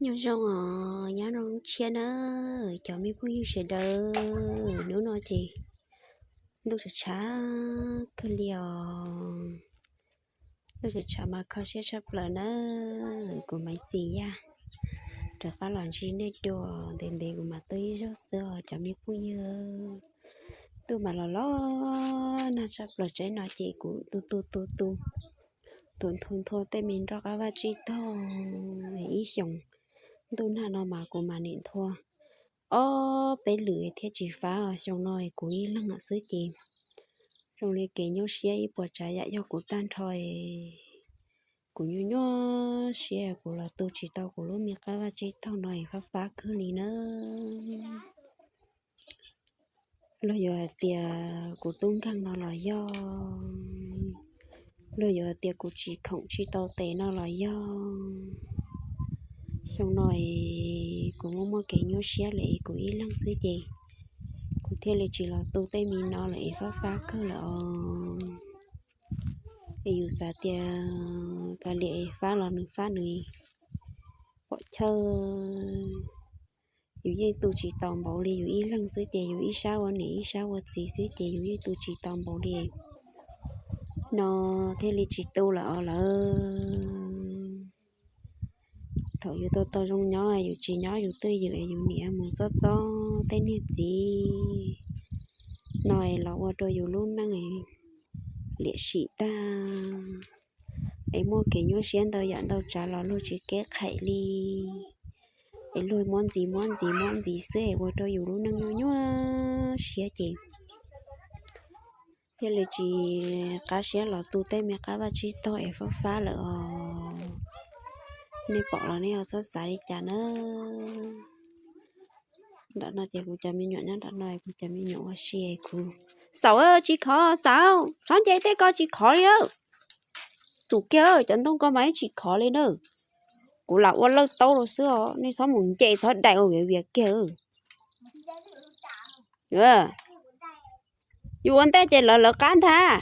Nyob zoo os, nyob zoo tshiab na cov me phooj ywg sawv daws. Hnub no ces ntuj tshav tshav kawg li os. Ntuj tshav tshav mas kho siab tshaj plaws na. Kuv Maiv Xis Yaj rov qab los ntsib nej dua, ntev ntev kuv mam tuaj ib zaug xwb os cov me phooj ywg. Ntuj mas los los nag tshaj plaws, tsaib no ces kuv tu tu tu tu, tuav nthua nthua tej me nroj qab vaj tsib taug. Ib xyoos ntuj nag no mas kuv mam nim nthua ob peb lwm thiaj tsis fab os. Xyoo no kuv ib leeg lawm xwb ces zoo li kev nyuaj siab ib puas tsav yam yog kuv tag nrho. Kuv nyuaj nyuaj siab kuv los tu tsis tau kuv lub me qab vaj tsib taug no es fab fab kawg li na. Luag yuav hais tias kuv tub nkeeg no los yog, luag yuav hais tias kuv tsis khoom tsis tau tes no los yog. Xyoo no es kuv muaj muaj kev nyuaj siab lawm es kuv ib leeg xwb ces kuv thiaj li tsis los tu tej me no lawm es fab fab kawg lawm os. Es yus xav tias kav liam es fab los nws fab nws pom chaw. Yus yeej tu tsis tau npaum li, yus ib leeg xwb ces yus ib sab ua niam ib sab ua txiv xwb ces yus yeej tu tsis tau npaum li. No thiaj li tsis tu lawm os lawm. Thaum yus tau tau zoo nyob yus tsis nyob yus twj ywm es yus niam mus txob txob tej niag txiv no es los ua rau yus lub neej liam sim tag es muaj kev nyuaj siab ntau yam ntau tsav los luag tsis keb qhais li. Es luag muab ntxiv muab ntxiv muab ntxiv xwb es ua rau yus lub neej nyuaj nyuaj siab ces thiaj li tsis qab siab los tu tej me qab vaj tsib taug es fab fab lawm os. Nej pom los nej ho txhob xav li cas na. Nram no ces kuv cov me nyuam nyob nram no, kuv cov me nyuam ua si kuv, Xaum, tsis khov Xaum, txhob nce tej ko tsis khov li na. Tsum kiag cov ntoo ko mas ib tsis khov li na. Kuv lam ua lawj taub rau xwb os, nej txhob mus nce txhob daim ua viav vias kiag. Yus ua ntej ces lawv lawv qab ntag.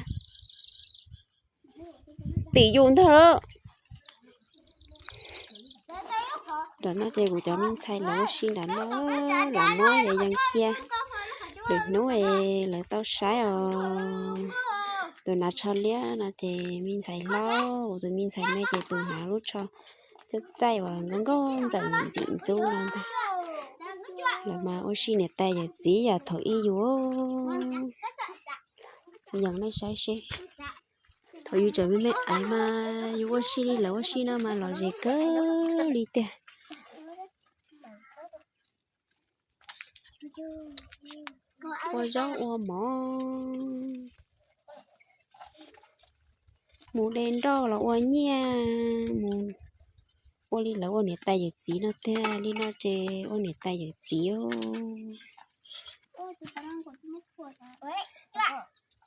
Tim yus ntag lawm. Nram no ces kuv cov me ntxhais lawv ua si nram no, lawv muab yees yees cia. Lwm hnub es lawv tau saib os. Tus nav tsho liab no ces me ntxhais hlob, tus me ntxhais me ces tus nav lub tsho txaij txaij uas nkauj nkauj ntxawm ntxim ntxub no ntag. Lawv mas ua si niam tais yawm txiv yam thaum ub yus. Yees nej saib seb. Thaum yus tseem me me ais mas yus ua si li lawv ua si no mas lom zem kawg li tiag. Ua zaub ua mov, mus de nroj los ua nyiaj, mus ua li lawv ua niam tais yawm txiv no tiag. Li no ces ua niam tais yawm txiv.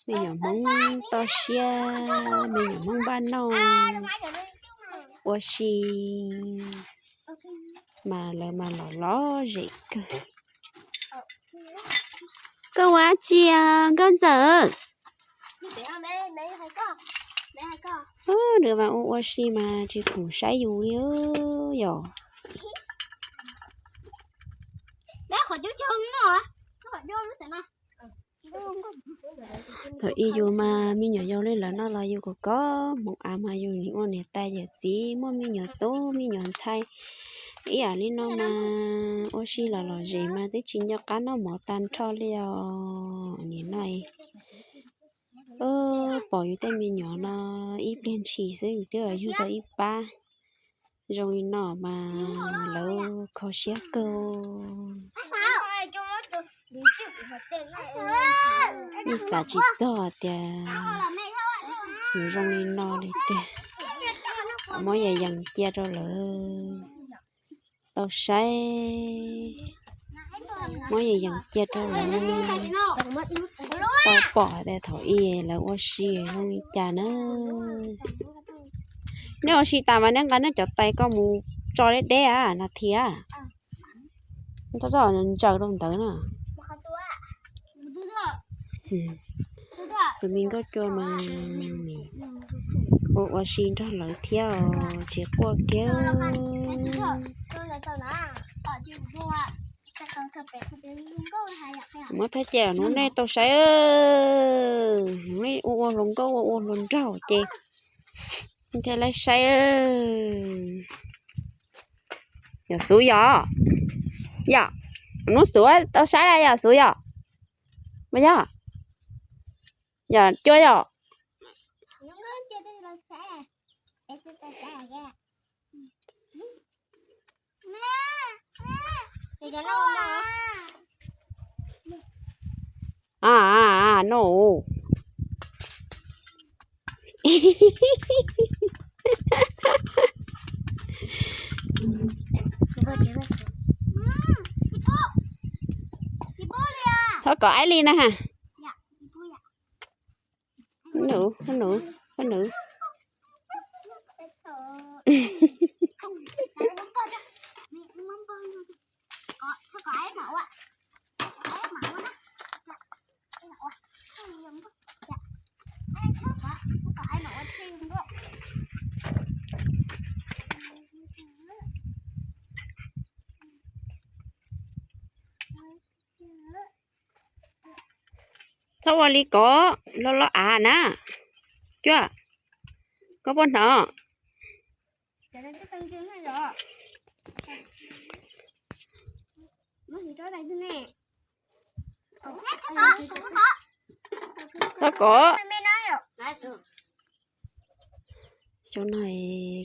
Me nyuam Hmoob toj siab, me nyuam Hmoob npaj noj, ua si mas lawv mas lom lom zem kawg. Koj ua dab tsi, Nkauj Ntxawm? Nws mas ua ua si mas tsis khoom saib yus li yom. Thaum ub yus mas me nyuam yaus li lawv no los yus kom koob hmoov av mas yus nim ua niam tais yawm txiv, muaj me nyuam tub me nyuam ntxhais ib yam li no mas ua si los lom zem mas twb tsis nco qab noj mov tag nrho li os. Nim no pom yus tej me nyuam no ib pliag ntshis xwb yus twb yug tau ib pab zoo li no mas lawv kho siab kawg. Yeej xav tsis txog tias yuav zoo li no li tiag. Muab yees yees cia rau lawv tau saib, muab yees yees cia rau lawv tau pom tias thaum ub lawv ua si zoo li cas na. Nej ua si tas mas nej nqa nej cov tais ko mus tso deb deb a, nas this a, ntsaws rau ntawd na. Tus me nkauj cua mas ua ua si nrog lawv thiab os, tsis quaj kiag. Muab thaj ces hnub nej tau saib, hnub nej ua ua hluas nkauj ua ua hluas nraug ces thiaj li saib. Yog Xuv yog, yog, hnub Xuv tau saib lawm yog Xuv yog, mas yog, yog Cua yog. A, a, a, no. Txhob kom aib li na ha. Nws, nws, nws. Txhob ua li ko, lo lo av na. Cua, koj puas hnov? Txhob kom. Xyoo no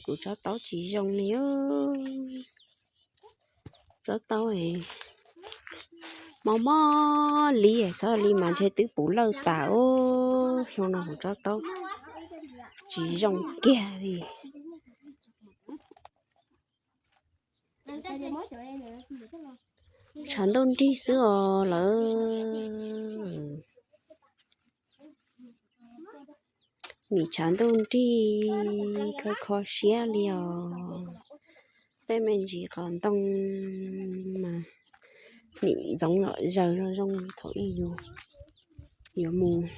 kuv tsob taub tsis zoo li. Tsob taub mob mob li, txhob li mas ntshe twb puv lawj tas os. Xyoo no kuv tsob taub tsis zoo kiag li. Tshav ntuj nrig xwb os lawm. Nim tshav ntuj nrig kho kho siab li os. Tej me ntsis qos ntoo mas nim ntxoov lom zaws zoo zoo thaum ub yus yuav mus,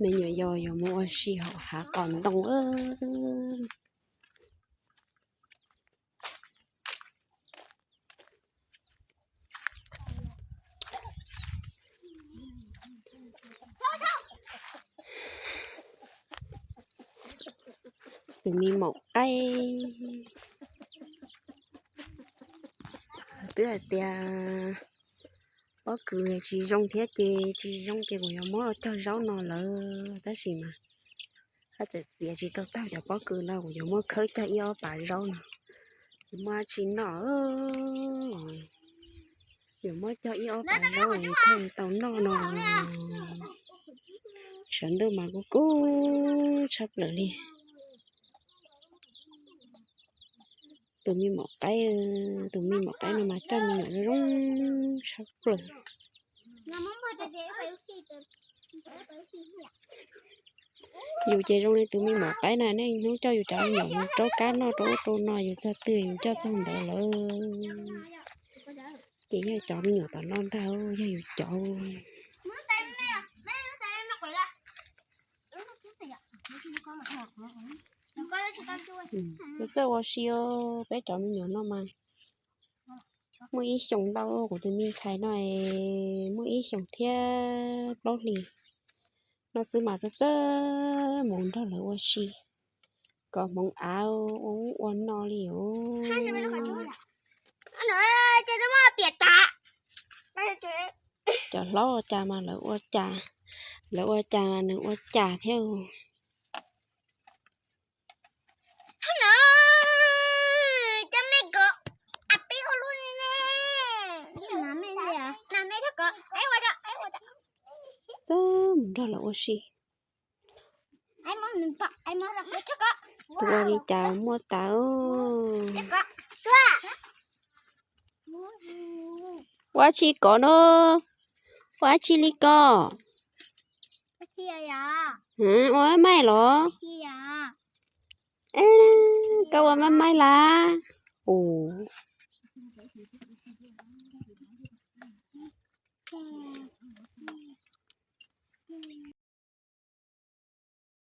me nyuam yaus yuav mus ua si hauv hav qos ntoo. Tus me maum qaib twb hais tias pob kws tsis zoo thiab ces tsis zoo ces kuv yuav muab cog zaub no lawm, tab sis mas haj tseem txiav tsis tau tag cov pob kws no, kuv yuav muab khawb cog ib ob pas zaub no, yuav muab tsis noj, yuav muab cog ib ob pas zaub thiaj tau noj no. Sawv ntuj mas kuj kub tshaj plaws li. Tus me maum qaib, tus me maum qaib no mas coj me nyuam zoo zoo tshaj plaws. Yus ces zoo li tus me maum qaib na, niaj hnub coj yus cov me nyuam mus rau kab noj rau ub rau no, yus txog twg yus coj txog ntawd lawm. Ces yog cov me nyuam tom no ntag, yog yus cov. Txawj txawj ua si, peb cov me nyuam no mas muaj ib xyoos ntau, kuv tus me ntxhais no muaj ib xyoos thiab plaub hlis no xwb mas txawj txawj mus nrog lawv ua si, kom hmoov av ua ub ua no li os. Cov hlob ua cas mas lawv ua cas, lawv ua cas mas nws ua cas thiab. Txawj mus nrog lawv ua si. Tus ua li cas muaj tas. Ua tsi kov no? Ua tsi li ko? Ua maij los? Koj ua maij maij las? Ua